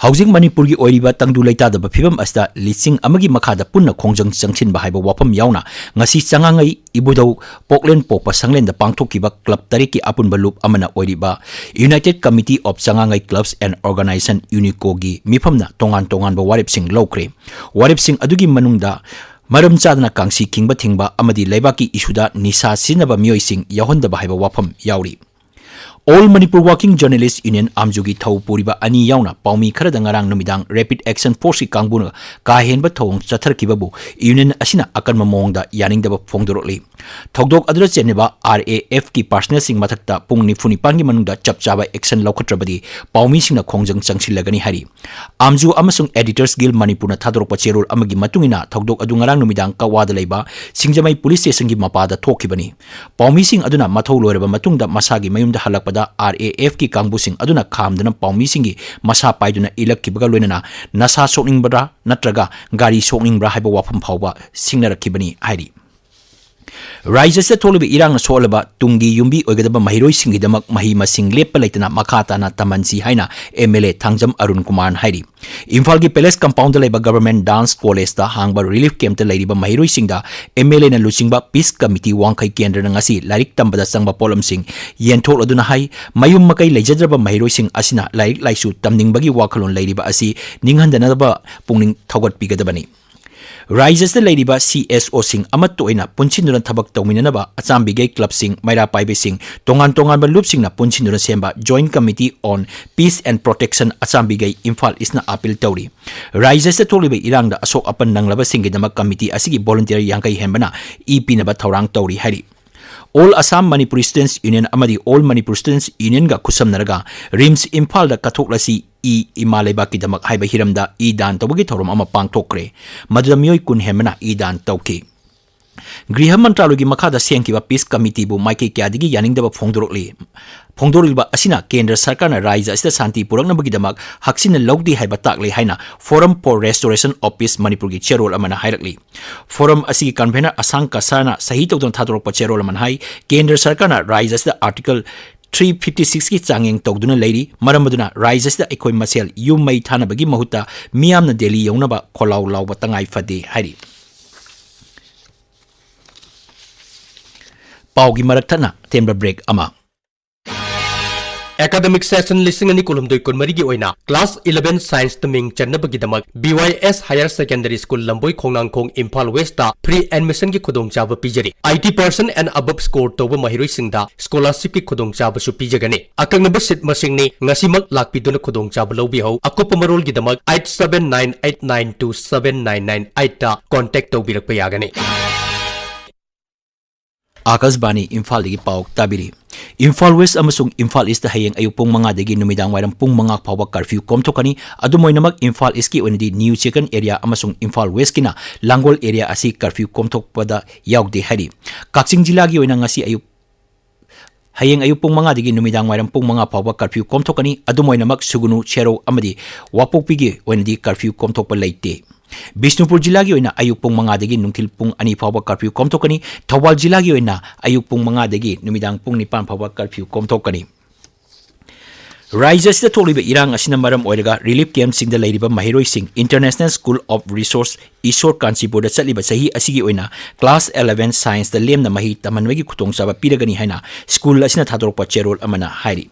ꯍꯧꯖꯤꯛ ꯃꯅꯤꯄꯨꯔꯒꯤ ꯑꯣꯏꯔꯤꯕ ꯇꯪꯗꯨ ꯂꯩꯇꯥꯗꯕ ꯐꯤꯕꯝ ꯑꯁꯤꯗ ꯂꯤꯁꯤꯡ ꯑꯃꯒꯤ ꯃꯈꯥꯗ ꯄꯨꯟꯅ ꯈꯣꯡꯖꯪ ꯆꯪꯁꯤꯟꯕ ꯍꯥꯏꯕ ꯋꯥꯐꯝ ꯌꯥꯎꯅ ꯉꯁꯤ ꯆꯉꯥꯡꯉꯩ ꯏꯕꯨꯙꯧ ꯄꯣꯛꯂꯦꯟ ꯄꯣꯛꯄ ꯁꯪꯂꯦꯟꯗ ꯄꯥꯡꯊꯣꯛꯈꯤꯕ club ꯇꯔꯦꯠꯀꯤ ꯑꯄꯨꯟꯕ ꯂꯨꯞ ꯑꯃꯅ ꯑꯣꯏꯔꯤꯕ United Committee of ꯆꯉꯥꯡꯉꯩ Clubs and Organization, UNICOꯒꯤ ꯃꯤꯐꯝꯅ ꯇꯣꯉꯥꯟ ꯇꯣꯉꯥꯟꯕ ꯋꯥꯔꯦꯞꯁꯤꯡ ꯂꯧꯈ꯭ꯔꯦ꯫ ꯋꯥꯔꯦꯞꯁꯤꯡ ꯑꯗꯨꯒꯤ ꯃꯅꯨꯡꯗ ꯃꯔꯝ ꯆꯥꯗꯅ ꯀꯥꯡꯁꯤ ꯈꯤꯡꯕ ꯊꯤꯡꯕ ꯑꯃꯗꯤ ꯂꯩꯕꯥꯛꯀꯤ ꯏꯁꯨꯗ ꯅꯤꯁꯥ ꯁꯤꯖꯤꯟꯅꯕ ꯃꯤꯑꯣꯏꯁꯤꯡ ꯌꯥꯎꯍꯟꯗꯕ ꯍꯥꯏꯕ ꯋꯥꯐꯝ ꯌꯥꯎꯔꯤ꯫ All Manipur Working Journalist Union, ꯑꯥꯝꯖꯨꯒꯤ ꯊꯧ ꯄꯨꯔꯤꯕ ꯑꯅꯤ ꯌꯥꯎꯅ ꯄꯥꯎꯃꯤ ꯈꯔꯗ ꯉꯔꯥꯡ ꯅꯨꯃꯤꯗꯥꯡ Rapid Action Forceꯀꯤ ꯀꯥꯡꯕꯨꯅ ꯀꯥ ꯍꯦꯟꯕ ꯊꯧꯑꯣꯡ ꯆꯠꯊꯔꯛꯈꯤꯕꯕꯨ union ꯑꯁꯤꯅ ꯑꯀꯟꯕ ꯃꯑꯣꯡꯗ ꯌꯥꯅꯤꯡꯗꯕ ꯐꯣꯡꯗꯣꯔꯛꯂꯤ꯫ ꯊꯧꯗꯣꯛ ꯑꯗꯨꯗ ꯆꯦꯟꯅꯕ RAFꯀꯤ personnelꯁꯤꯡ ꯃꯊꯛꯇ ꯄꯨꯡ ꯅꯤꯐꯨ ꯅꯤꯄꯥꯟꯒꯤ ꯃꯅꯨꯡꯗ ꯆꯞ ꯆꯥꯕ action ꯂꯧꯈꯠꯇ꯭ꯔꯕꯗꯤ ꯄꯥꯎꯃꯤꯁꯤꯡꯅ ꯈꯣꯡꯖꯪ ꯆꯪꯁꯤꯜꯂꯒꯅꯤ ꯍꯥꯏꯔꯤ꯫ ꯑꯥꯝꯖꯨ ꯑꯃꯁꯨꯡ Editors Guild ꯃꯅꯤꯄꯨꯔꯅ ꯊꯥꯗꯣꯔꯛꯄ ꯆꯦꯔꯣꯜ ꯑꯃꯒꯤ ꯃꯇꯨꯡ ꯏꯟꯅ, ꯊꯧꯗꯣꯛ ꯑꯗꯨ ꯉꯔꯥꯡ ꯅꯨꯃꯤꯗꯥꯡ ꯀꯛꯋꯥꯗ ꯂꯩꯕ ꯁꯤꯡꯖꯃꯩ Police Stationꯒꯤ ꯃꯄꯥꯗ ꯊꯣꯛꯈꯤꯕꯅꯤ꯫ ꯄꯥꯎꯃꯤꯁꯤꯡ ꯑꯗꯨꯅ ꯃꯊꯧ ꯂꯣꯏꯔꯕ ꯃꯇꯨꯡꯗ ꯃꯁꯥꯒꯤ ꯃꯌꯨꯝꯗ ꯍꯜꯂꯛꯄꯗ RAFꯀꯤ ꯀꯥꯡꯕꯨꯁꯤꯡ ꯑꯗꯨꯅ ꯈꯥꯝꯗꯨꯅ ꯄꯥꯎꯃꯤꯁꯤꯡꯒꯤ ꯃꯁꯥ ꯄꯥꯏꯗꯨꯅ ꯏꯜꯂꯛꯈꯤꯕꯒ ꯂꯣꯏꯅꯅ ꯅꯁꯥ ꯁꯣꯛꯅꯤꯡꯕ꯭ꯔꯥ ꯅꯠꯇ꯭ꯔꯒ ꯒꯥꯔꯤ ꯁꯣꯛꯅꯤꯡꯕ꯭ꯔꯥ ꯍꯥꯏꯕ ꯋꯥꯐꯝ ꯐꯥꯎꯕ ꯁꯤꯡꯅꯔꯛꯈꯤꯕꯅꯤ ꯍꯥꯏꯔꯤ꯫ ꯔꯥꯏꯖ꯭ꯌ ꯑꯁꯤꯗ ꯊꯣꯛꯂꯤꯕ ꯏꯔꯥꯡꯅ ꯁꯣꯛꯍꯜꯂꯕ ꯇꯨꯡꯒꯤ ꯌꯨꯝꯕꯤ ꯑꯣꯏꯒꯗꯕ ꯃꯍꯩꯔꯣꯏꯁꯤꯡꯒꯤꯗꯃꯛ ꯃꯍꯩ ꯃꯁꯤꯡ ꯂꯦꯞꯄ ꯂꯩꯇꯅ ꯃꯈꯥ ꯇꯥꯅ ꯇꯝꯍꯟꯁꯤ ꯍꯥꯏꯅ M L A Thangjam Arun ꯀꯨꯃꯥꯔꯅ ꯍꯥꯏꯔꯤ꯫ ꯏꯝꯐꯥꯜꯒꯤ Palace Compoundꯗ ꯂꯩꯕ Government Dance Collegeꯇ ꯍꯥꯡꯕ relief campꯇ ꯂꯩꯔꯤꯕ ꯃꯍꯩꯔꯣꯏꯁꯤꯡꯗ M L Aꯅ ꯂꯨꯆꯤꯡꯕ Peace Committee ꯋꯥꯡꯈꯩ ꯀꯦꯟꯗ꯭ꯔꯅ ꯉꯁꯤ ꯂꯥꯏꯔꯤꯛ ꯇꯝꯕꯗ ꯆꯪꯕ ꯄꯣꯠꯂꯝꯁꯤꯡ ꯌꯦꯟꯊꯣꯛꯂꯗꯨꯅ ꯍꯥꯏ, ꯃꯌꯨꯝ ꯃꯀꯩ ꯂꯩꯖꯗ꯭ꯔꯕ ꯃꯍꯩꯔꯣꯏꯁꯤꯡ ꯑꯁꯤꯅ ꯂꯥꯏꯔꯤꯛ ꯂꯥꯏꯁꯨ ꯇꯝꯅꯤꯡꯕꯒꯤ ꯋꯥꯈꯜꯂꯣꯟ ꯂꯩꯔꯤꯕ ꯑꯁꯤ ꯅꯤꯡꯍꯟꯗꯅꯕ ꯄꯨꯛꯅꯤꯡ ꯊꯧꯒꯠꯄꯤꯒꯗꯕꯅꯤ꯫ ꯔꯥꯏꯖ꯭ꯌ ꯑꯁꯤꯗ ꯂꯩꯔꯤꯕ C S Oꯁꯤꯡ ꯑꯃꯠꯇ ꯑꯣꯏꯅ ꯄꯨꯟꯁꯤꯟꯗꯨꯅ ꯊꯕꯛ ꯇꯧꯃꯤꯟꯅꯅꯕ ꯑꯆꯥꯝꯕꯤꯒꯩ clubꯁꯤꯡ, ꯃꯩꯔꯥ ꯄꯥꯏꯕꯤꯁꯤꯡ, ꯇꯣꯉꯥꯟ ꯇꯣꯉꯥꯟꯕ ꯂꯨꯞꯁꯤꯡꯅ ꯄꯨꯟꯁꯤꯟꯗꯨꯅ ꯁꯦꯝꯕ Joint Committee on Peace and Protection ꯑꯆꯥꯝꯕꯤꯒꯩ Imphal Eastꯅ appeal ꯇꯧꯔꯤ꯫ ꯔꯥꯏꯖ꯭ꯌ ꯑꯁꯤꯗ ꯊꯣꯛꯂꯤꯕ ꯏꯔꯥꯡꯗ ꯑꯁꯣꯛ ꯑꯄꯟ ꯅꯪꯂꯕꯁꯤꯡꯒꯤꯗꯃꯛ committee ꯑꯁꯤꯒꯤ volunteer ꯌꯥꯡꯈꯩ ꯍꯦꯟꯕꯅ ꯏ ꯄꯤꯅꯕ ꯊꯧꯔꯥꯡ ꯇꯧꯔꯤ ꯍꯥꯏꯔꯤ꯫ All Assam Manipuri Students Union ꯑꯃꯗꯤ All Manipur Students Unionꯒ ꯈꯨꯠꯁꯝꯅꯔꯒ RIMS ꯏꯝꯐꯥꯜꯗ ꯀꯠꯊꯣꯛꯂꯁꯤ ꯏ ꯏꯃꯥ ꯂꯩꯕꯥꯛꯀꯤꯗꯃꯛ ꯍꯥꯏꯕ ꯍꯤꯔꯝꯗ ꯏ ꯗꯥꯟ ꯇꯧꯕꯒꯤ ꯊꯧꯔꯝ ꯑꯃ ꯄꯥꯡꯊꯣꯛꯈ꯭ꯔꯦ꯫ ꯃꯗꯨꯗ ꯃꯤꯑꯣꯏ ꯀꯨꯟ ꯍꯦꯟꯕꯅ ꯏ ꯗꯥꯟ ꯇꯧꯈꯤ꯫ ꯒ꯭ꯔꯤꯍ ꯃꯟꯇ꯭ꯔꯥꯂꯣꯏꯒꯤ ꯃꯈꯥꯗ ꯁꯦꯝꯈꯤꯕ Peace Committeeꯕꯨ ꯃꯥꯏꯀꯩ ꯀꯌꯥꯗꯒꯤ ꯌꯥꯅꯤꯡꯗꯕ ꯐꯣꯡꯗꯣꯔꯛꯂꯤ꯫ ꯐꯣꯡꯗꯣꯔꯛꯂꯤꯕ ꯑꯁꯤꯅ ꯀꯦꯟꯗ꯭ꯔ ꯁꯔꯀꯥꯔꯅ ꯔꯥꯏꯖ꯭ꯌ ꯑꯁꯤꯗ ꯁꯥꯟꯇꯤ ꯄꯨꯔꯛꯅꯕꯒꯤꯗꯃꯛ ꯍꯛꯆꯤꯟꯅ ꯂꯧꯗꯦ ꯍꯥꯏꯕ ꯇꯥꯛꯂꯦ ꯍꯥꯏꯅ Forum for Restoration of Peace Manipurꯒꯤ ꯆꯦꯔꯣꯜ ꯑꯃꯅ ꯍꯥꯏꯔꯛꯂꯤ꯫ Forum ꯑꯁꯤꯒꯤ convener ꯑꯁꯥꯡ ꯀꯁꯥꯅ ꯁꯍꯤ ꯇꯧꯗꯨꯅ ꯊꯥꯗꯣꯔꯛꯄ ꯆꯦꯔꯣꯜ ꯑꯃꯅ ꯍꯥꯏ, ꯀꯦꯟꯗ꯭ꯔ ꯁꯔꯀꯥꯔꯅ ꯔꯥꯏꯖ꯭ꯌ ꯑꯁꯤꯗ Article three fifty sixꯀꯤ ꯆꯥꯡꯌꯦꯡ ꯇꯧꯗꯨꯅ ꯂꯩꯔꯤ꯫ ꯃꯔꯝ ꯑꯗꯨꯅ ꯔꯥꯏꯖ꯭ꯌ ꯑꯁꯤꯗ ꯑꯩꯈꯣꯏ ꯃꯁꯦꯜ ꯌꯨꯝ ꯃꯩ ꯊꯥꯅꯕꯒꯤ ꯃꯍꯨꯠꯇ ꯃꯤꯌꯥꯝꯅ ꯗꯦꯜꯂꯤ ꯌꯧꯅꯕ ꯈꯣꯜꯂꯥꯎ ꯂꯥꯎꯕ ꯇꯉꯥꯏ ꯐꯗꯦ ꯍꯥꯏꯔꯤ꯫ ꯄꯥꯎꯒꯤ ꯃꯔꯛ ꯊꯠꯅ ꯑꯇꯦꯟꯕ break ꯑꯃ꯫ Academic session ꯂꯤꯁꯤꯡ ꯑꯅꯤ ꯀꯨꯟꯍꯨꯝꯗꯣꯏ ꯀꯨꯟꯃꯔꯤꯒꯤ ꯑꯣꯏꯅ class eleven Scienceꯇ ꯃꯤꯡ ꯆꯟꯅꯕꯒꯤꯗꯃꯛ B Y S Higher Secondary School, ꯂꯝꯕꯣꯏ ꯈꯣꯡꯅꯥꯡꯈꯣꯡ, ꯏꯝꯐꯥꯜ Westꯇ free admissionꯒꯤ ꯈꯨꯗꯣꯡꯆꯥꯕ ꯄꯤꯖꯔꯤ꯫ Eighty percent and above score ꯇꯧꯕ ꯃꯍꯩꯔꯣꯏꯁꯤꯡꯗ scholarshipꯀꯤ ꯈꯨꯗꯣꯡꯆꯥꯕꯁꯨ ꯄꯤꯖꯒꯅꯤ꯫ ꯑꯀꯛꯅꯕ seat ꯃꯁꯤꯡꯅꯤ꯫ ꯉꯁꯤꯃꯛ ꯂꯥꯛꯄꯤꯗꯨꯅ ꯈꯨꯗꯣꯡꯆꯥꯕ ꯂꯧꯕꯤꯍꯧ꯫ ꯑꯀꯨꯞꯄ ꯃꯔꯣꯜꯒꯤꯗꯃꯛ eight seven nine eight nine two seven nine nine eightꯇ contact ꯇꯧꯕꯤꯔꯛꯄ ꯌꯥꯒꯅꯤ꯫ ꯑꯥꯀꯥꯁꯕꯥꯅꯤ ꯏꯝꯐꯥꯜꯗꯒꯤ ꯄꯥꯎ ꯇꯥꯕꯤꯔꯤ꯫ ꯏꯝꯐꯥꯜ West ꯑꯃꯁꯨꯡ ꯏꯝꯐꯥꯜ Eastꯇ ꯍꯌꯦꯡ ꯑꯌꯨꯛ ꯄꯨꯡ ꯃꯉꯥꯗꯒꯤ ꯅꯨꯃꯤꯗꯥꯡ ꯋꯥꯏꯔꯝ ꯄꯨꯡ ꯃꯉꯥ ꯐꯥꯎꯕ curfew ꯀꯣꯝꯊꯣꯛꯀꯅꯤ꯫ ꯑꯗꯨꯝ ꯑꯣꯏꯅꯃꯛ, ꯏꯝꯐꯥꯜ Eastꯀꯤ ꯑꯣꯏꯅꯗꯤ New Chicken Area ꯑꯃꯁꯨꯡ ꯏꯝꯐꯥꯜ Westꯀꯤꯅ ꯂꯥꯡꯒꯣꯜ area ꯑꯁꯤ curfew ꯀꯣꯝꯊꯣꯛꯄꯗ ꯌꯥꯎꯗꯦ ꯍꯥꯏꯔꯤ꯫ ꯀꯛꯆꯤꯡ ꯖꯤꯂꯥꯒꯤ ꯑꯣꯏꯅ ꯉꯁꯤ ꯑꯌꯨꯛ, ꯍꯌꯦꯡ ꯑꯌꯨꯛ ꯄꯨꯡ ꯃꯉꯥꯗꯒꯤ ꯅꯨꯃꯤꯗꯥꯡ ꯋꯥꯏꯔꯝ ꯄꯨꯡ ꯃꯉꯥ ꯐꯥꯎꯕ curfew ꯀꯣꯝꯊꯣꯛꯀꯅꯤ꯫ ꯑꯗꯨꯝ ꯑꯣꯏꯅꯃꯛ, ꯁꯨꯒꯨꯅꯨ, ꯁꯦꯔꯧ ꯑꯃꯗꯤ ꯋꯥꯄꯣꯛꯄꯤꯒꯤ ꯑꯣꯏꯅꯗꯤ curfew ꯀꯣꯝꯊꯣꯛꯄ ꯂꯩꯇꯦ꯫ ꯕꯤꯁꯅꯨꯄꯨꯔ ꯖꯤꯂꯥꯒꯤ ꯑꯣꯏꯅ ꯑꯌꯨꯛ ꯄꯨꯡ ꯃꯉꯥꯗꯒꯤ ꯅꯨꯡꯊꯤꯜ ꯄꯨꯡ ꯑꯅꯤ ꯐꯥꯎꯕ ꯀꯔꯐ꯭ꯌꯨ ꯀꯣꯝꯊꯣꯛꯀꯅꯤ꯫ ꯊꯧꯕꯥꯜ ꯖꯤꯂꯥꯒꯤ ꯑꯣꯏꯅ ꯑꯌꯨꯛ ꯄꯨꯡ ꯃꯉꯥꯗꯒꯤ ꯅꯨꯃꯤꯗꯥꯡ ꯄꯨꯡ ꯅꯤꯄꯥꯟ ꯐꯥꯎꯕ ꯀꯔꯐ꯭ꯌꯨ ꯀꯣꯝꯊꯣꯛꯀꯅꯤ꯫ ꯔꯥꯖ꯭ꯌ ꯑꯁꯤꯗ ꯊꯣꯛꯂꯤꯕ ꯏꯔꯥꯡ ꯑꯁꯤꯅ ꯃꯔꯝ ꯑꯣꯏꯔꯒ ꯔꯤꯂꯤꯐ ꯀꯦꯝꯞꯁꯤꯡꯗ ꯂꯩꯔꯤꯕ ꯃꯍꯩꯔꯣꯏꯁꯤꯡ ꯏꯟꯇꯔꯅꯦꯁꯅꯦꯜ ꯁ꯭ꯀꯨꯜ ꯑꯣꯐ ꯔꯤꯁꯣꯔꯁ ꯏꯁꯣꯔ ꯀꯥꯟꯆꯤꯄꯨꯔꯗ ꯆꯠꯂꯤꯕ ꯆꯍꯤ ꯑꯁꯤꯒꯤ ꯑꯣꯏꯅ ꯀ꯭ꯂꯥꯁ eleven ꯁꯥꯏꯟꯁꯇ ꯂꯦꯝꯅ ꯃꯍꯩ ꯇꯝꯍꯟꯕꯒꯤ ꯈꯨꯗꯣꯡꯆꯥꯕ ꯄꯤꯔꯒꯅꯤ ꯍꯥꯏꯅ ꯁ꯭ꯀꯨꯜ ꯑꯁꯤꯅ ꯊꯥꯗꯣꯔꯛꯄ ꯆꯦꯔꯣꯜ ꯑꯃꯅ ꯍꯥꯏꯔꯤ꯫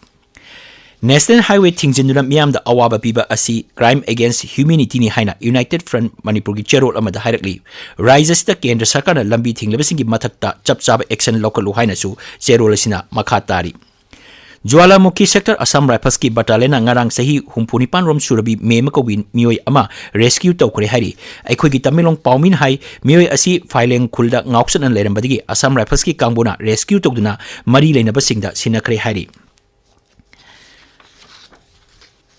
ꯅꯦꯁꯅꯦꯜ ꯍꯥꯏꯋꯦ ꯊꯤꯡꯖꯤꯟꯗꯨꯅ ꯃꯤꯌꯥꯝꯗ ꯑꯋꯥꯕ ꯄꯤꯕ ꯑꯁꯤ crime against humanityꯅꯤ ꯍꯥꯏꯅ ꯌꯨꯅꯥꯏꯇꯦꯗ ꯐ꯭ꯔꯟꯠ ꯃꯅꯤꯄꯨꯔꯒꯤ ꯆꯦꯔꯣꯜ ꯑꯃꯗ ꯍꯥꯏꯔꯛꯂꯤ꯫ ꯔꯥꯖ꯭ꯌ ꯑꯁꯤꯗ ꯀꯦꯟꯗ꯭ꯔ ꯁꯔꯀꯥꯔꯅ ꯂꯝꯕꯤ ꯊꯤꯡꯂꯤꯕꯁꯤꯡꯒꯤ ꯃꯊꯛꯇ ꯆꯞ ꯆꯥꯕ ꯑꯦꯛꯁꯟ ꯂꯧꯈꯠꯂꯨ ꯍꯥꯏꯅꯁꯨ ꯆꯦꯔꯣꯜ ꯑꯁꯤꯅ ꯃꯈꯥ ꯇꯥꯔꯤ꯫ ꯖ꯭ꯋꯥꯂꯥꯃꯨꯈꯤ ꯁꯦꯛꯇꯔ ꯑꯁꯥꯝ ꯔꯥꯏꯐꯜꯁꯀꯤ ꯕꯇꯥꯂꯤꯌꯟꯅ ꯉꯔꯥꯡ ꯆꯍꯤ ꯍꯨꯝꯐꯨ ꯅꯤꯄꯥꯟ ꯔꯣꯝ ꯁꯨꯔꯕꯤ ꯃꯦꯝꯃ ꯀꯧꯕꯤ ꯃꯤꯑꯣꯏ ꯑꯃ ꯔꯦꯁꯀ꯭ꯌꯨ ꯇꯧꯈ꯭ꯔꯦ ꯍꯥꯏꯔꯤ꯫ ꯑꯩꯈꯣꯏꯒꯤ ꯇꯃꯦꯡꯂꯣꯡ ꯄꯥꯎꯃꯤꯅ ꯍꯥꯏ, ꯃꯤꯑꯣꯏ ꯑꯁꯤ ꯐꯥꯏꯂꯦꯡ ꯈꯨꯜꯗ ꯉꯥꯎꯆꯠꯅ ꯂꯩꯔꯝꯕꯗꯒꯤ ꯑꯁꯥꯝ ꯔꯥꯏꯐꯜꯁꯀꯤ ꯀꯥꯡꯕꯨꯅ ꯔꯦꯁꯀ꯭ꯌꯨ ꯇꯧꯗꯨꯅ ꯃꯔꯤ ꯂꯩꯅꯕꯁꯤꯡꯗ ꯁꯤꯟꯅꯈ꯭ꯔꯦ ꯍꯥꯏꯔꯤ꯫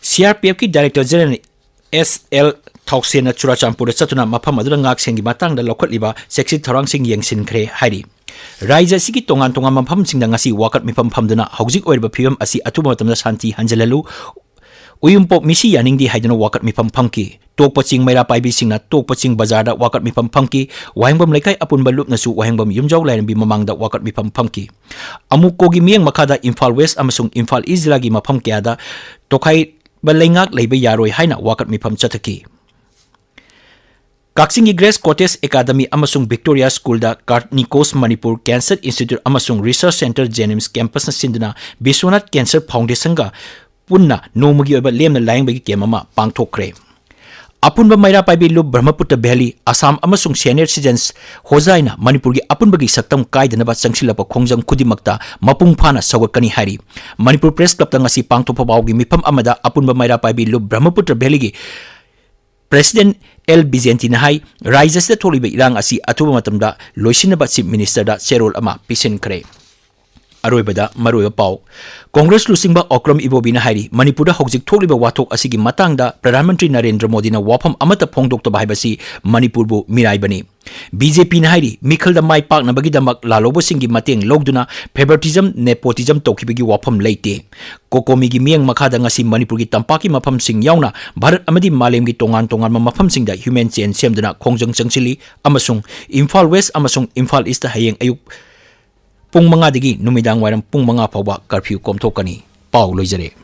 ꯁꯤ ꯑꯥꯔ ꯄꯤ ꯑꯦꯐꯀꯤ ꯗꯥꯏꯔꯦꯛꯇꯔ ꯖꯦꯅꯔꯦꯜ ꯑꯦꯁ ꯑꯦꯜ ꯊꯥꯎꯁꯦꯟꯅ ꯆꯨꯔꯥꯆꯥꯟꯄꯨꯔꯗ ꯆꯠꯇꯨꯅ ꯃꯐꯝ ꯑꯗꯨꯗ ꯉꯥꯛꯁꯦꯟꯒꯤ ꯃꯇꯥꯡꯗ ꯂꯧꯈꯠꯂꯤꯕ ꯆꯦꯛꯁꯤꯟ ꯊꯧꯔꯥꯡꯁꯤꯡ ꯌꯦꯡꯁꯤꯟꯈ꯭ꯔꯦ ꯍꯥꯏꯔꯤ꯫ ꯔꯥꯖ꯭ꯌ ꯑꯁꯤꯒꯤ ꯇꯣꯉꯥꯟ ꯇꯣꯉꯥꯟꯕ ꯃꯐꯝꯁꯤꯡꯗ ꯉꯁꯤ ꯋꯥꯀꯠ ꯃꯤꯐꯝ ꯐꯝꯗꯨꯅ ꯍꯧꯖꯤꯛ ꯑꯣꯏꯔꯤꯕ ꯐꯤꯕꯝ ꯑꯁꯤ ꯑꯊꯨꯕ ꯃꯇꯝꯗ ꯁꯥꯟꯇꯤ ꯍꯟꯖꯤꯜꯍꯜꯂꯨ, ꯎꯌꯨꯝꯄꯣꯛ ꯃꯤꯁꯤ ꯌꯥꯅꯤꯡꯗꯦ ꯍꯥꯏꯗꯨꯅ ꯋꯥꯀꯠ ꯃꯤꯐꯝ ꯐꯝꯈꯤ꯫ ꯇꯣꯛꯄ ꯆꯤꯡ ꯃꯩꯔꯥ ꯄꯥꯏꯕꯤꯁꯤꯡꯅ ꯇꯣꯛꯄ ꯆꯤꯡ ꯕꯖꯥꯔꯗ ꯋꯥꯀꯠ ꯃꯤꯐꯝ ꯐꯝꯈꯤ꯫ ꯋꯥꯍꯦꯡꯕꯝ ꯂꯩꯀꯥꯏ ꯑꯄꯨꯟꯕ ꯂꯨꯞꯅꯁꯨ ꯋꯥꯍꯦꯡꯕꯝ ꯌꯨꯝꯖꯥꯎ ꯂꯥꯏꯔꯦꯝꯕꯤ ꯃꯃꯥꯡꯗ ꯋꯥꯀꯠ ꯃꯤꯐꯝ ꯐꯝꯈꯤ꯫ ꯑꯃꯨꯛꯀꯣꯒꯤ ꯃꯤꯠꯌꯦꯡ ꯃꯈꯥꯗ ꯏꯝꯐꯥꯜ ꯋꯦꯁ ꯑꯃꯁꯨꯡ ꯏꯝꯐꯥꯜ ꯏꯁ ꯖꯤꯂꯥꯒꯤ ꯃꯐꯝ ꯀꯌꯥꯗ ꯇꯣꯈꯥꯏꯕ ꯂꯩꯉꯥꯛ ꯂꯩꯕ ꯌꯥꯔꯣꯏ ꯍꯥꯏꯅ ꯋꯥꯀꯠ ꯃꯤꯐꯝ ꯆꯠꯊꯈꯤ꯫ ꯀꯛꯆꯤꯡꯒꯤ ꯒ꯭ꯔꯦꯁ ꯀꯣꯇꯦꯖ ꯑꯦꯀꯥꯗꯃꯤ ꯑꯃꯁꯨꯡ ꯚꯤꯛꯇꯣꯔꯤꯌꯥ ꯁ꯭ꯀꯨꯜꯗ ꯀꯥꯔꯅꯤꯀꯣꯁ ꯃꯅꯤꯄꯨꯔ ꯀꯦꯟꯁꯔ ꯏꯟꯁꯇꯤꯇ꯭ꯌꯨꯠ ꯑꯃꯁꯨꯡ ꯔꯤꯁꯔꯆ ꯁꯦꯟꯇꯔ ꯖꯦꯅꯤꯝꯁ ꯀꯦꯝꯄꯁꯅ ꯁꯤꯟꯗꯨꯅ ꯕꯤꯁ꯭ꯋꯅꯥꯊ ꯀꯦꯟꯁꯔ ꯐꯥꯎꯟꯗꯦꯁꯟꯒ ꯄꯨꯟꯅ ꯅꯣꯡꯃꯒꯤ ꯑꯣꯏꯕ ꯂꯦꯝꯅ ꯂꯥꯌꯦꯡꯕꯒꯤ ꯀꯦꯝꯞ ꯑꯃ ꯄꯥꯡꯊꯣꯛꯈ꯭ꯔꯦ꯫ ꯑꯄꯨꯟꯕ ꯃꯩꯔꯥ ꯄꯥꯏꯕꯤ ꯂꯨꯞ ꯕ꯭ꯔꯍꯃꯄꯨꯇ꯭ꯔ ꯚꯦꯂꯤ, ꯑꯁꯥꯝ ꯑꯃꯁꯨꯡ ꯁꯦꯅꯤꯌꯔ ꯁꯤꯇꯤꯖꯦꯟꯁ ꯍꯣꯖꯥꯏꯅ ꯃꯅꯤꯄꯨꯔꯒꯤ ꯑꯄꯨꯟꯕꯒꯤ ꯁꯛꯇꯝ ꯀꯥꯏꯗꯅꯕ ꯆꯪꯁꯤꯜꯂꯛꯄ ꯈꯣꯡꯖꯪ ꯈꯨꯗꯤꯡꯃꯛꯇ ꯃꯄꯨꯡ ꯐꯥꯅ ꯁꯧꯒꯠꯀꯅꯤ ꯍꯥꯏꯔꯤ꯫ ꯃꯅꯤꯄꯨꯔ ꯄ꯭ꯔꯦꯁ ꯀ꯭ꯂꯕꯇ ꯉꯁꯤ ꯄꯥꯡꯊꯣꯛꯄ ꯄꯥꯎꯒꯤ ꯃꯤꯐꯝ ꯑꯃꯗ ꯑꯄꯨꯟꯕ ꯃꯩꯔꯥ ꯄꯥꯏꯕꯤ ꯂꯨꯞ ꯕ꯭ꯔꯍꯃꯄꯨꯇ꯭ꯔ ꯚꯦꯂꯤꯒꯤ ꯄ꯭ꯔꯦꯁꯤꯗꯦꯟꯠ ꯑꯦꯜ ꯕꯤꯖꯦꯟꯇꯤꯅ ꯍꯥꯏ, ꯔꯥꯖ꯭ꯌ ꯑꯁꯤꯗ ꯊꯣꯛꯂꯤꯕ ꯏꯔꯥꯡ ꯑꯁꯤ ꯑꯊꯨꯕ ꯃꯇꯝꯗ ꯂꯣꯏꯁꯤꯟꯅꯕ ꯆꯤꯐ ꯃꯤꯅꯤꯁꯇꯔꯗ ꯆꯦꯔꯣꯜ ꯑꯃ ꯄꯤꯁꯤꯟꯈ꯭ꯔꯦ꯫ ꯑꯔꯣꯏꯕꯗ ꯃꯔꯨꯑꯣꯏꯕ ꯄꯥꯎ꯫ ꯀꯣꯡꯒ꯭ꯔꯦꯁ ꯂꯨꯆꯤꯡꯕ ꯑꯣꯀ꯭ꯔꯝ ꯏꯕꯣꯕꯤꯅ ꯍꯥꯏꯔꯤ, ꯃꯅꯤꯄꯨꯔꯗ ꯍꯧꯖꯤꯛ ꯊꯣꯛꯂꯤꯕ ꯋꯥꯊꯣꯛ ꯑꯁꯤꯒꯤ ꯃꯇꯥꯡꯗ ꯄ꯭ꯔꯙꯥꯟ ꯃꯟꯇ꯭ꯔꯤ ꯅꯔꯦꯟꯗ꯭ꯔ ꯃꯣꯗꯤꯅ ꯋꯥꯐꯝ ꯑꯃꯠꯇ ꯐꯣꯡꯗꯣꯛꯇꯕ ꯍꯥꯏꯕꯁꯤ ꯃꯅꯤꯄꯨꯔꯕꯨ ꯃꯤꯔꯥꯏꯕꯅꯤ꯫ ꯕꯤ ꯖꯦ ꯄꯤꯅ ꯍꯥꯏꯔꯤ, ꯃꯤꯈꯜꯗ ꯃꯥꯏ ꯄꯥꯛꯅꯕꯒꯤꯗꯃꯛ ꯂꯥꯜꯍꯧꯕꯁꯤꯡꯒꯤ ꯃꯇꯦꯡ ꯂꯧꯗꯨꯅ favoritism, nepotism ꯇꯧꯈꯤꯕꯒꯤ ꯋꯥꯐꯝ ꯂꯩꯇꯦ꯫ ꯀꯣꯀꯣꯃꯤꯒꯤ ꯃꯤꯠꯌꯦꯡ ꯃꯈꯥꯗ ꯉꯁꯤ ꯃꯅꯤꯄꯨꯔꯒꯤ ꯇꯝꯄꯥꯛꯀꯤ ꯃꯐꯝꯁꯤꯡ ꯌꯥꯎꯅ ꯚꯥꯔꯠ ꯑꯃꯗꯤ ꯃꯥꯂꯦꯝꯒꯤ ꯇꯣꯉꯥꯟ ꯇꯣꯉꯥꯟꯕ ꯃꯐꯝꯁꯤꯡꯗ human chain ꯁꯦꯝꯗꯨꯅ ꯈꯣꯡꯖꯪ ꯆꯪꯁꯤꯜꯂꯤ ꯑꯃꯁꯨꯡ ꯏꯝꯐꯥꯜ ꯋꯦꯁ ꯑꯃꯁꯨꯡ ꯏꯝꯐꯥꯜ ꯏꯁꯇ ꯍꯌꯦꯡ ꯑꯌꯨꯛ ꯄꯨꯡ ꯃꯉꯥꯗꯒꯤ ꯅꯨꯃꯤꯗꯥꯡ ꯋꯥꯏꯔꯝ ꯄꯨꯡ ꯃꯉꯥ ꯐꯥꯎꯕ curfew ꯀꯣꯝꯊꯣꯛꯀꯅꯤ꯫ ꯄꯥꯎ ꯂꯣꯏꯖꯔꯦ꯫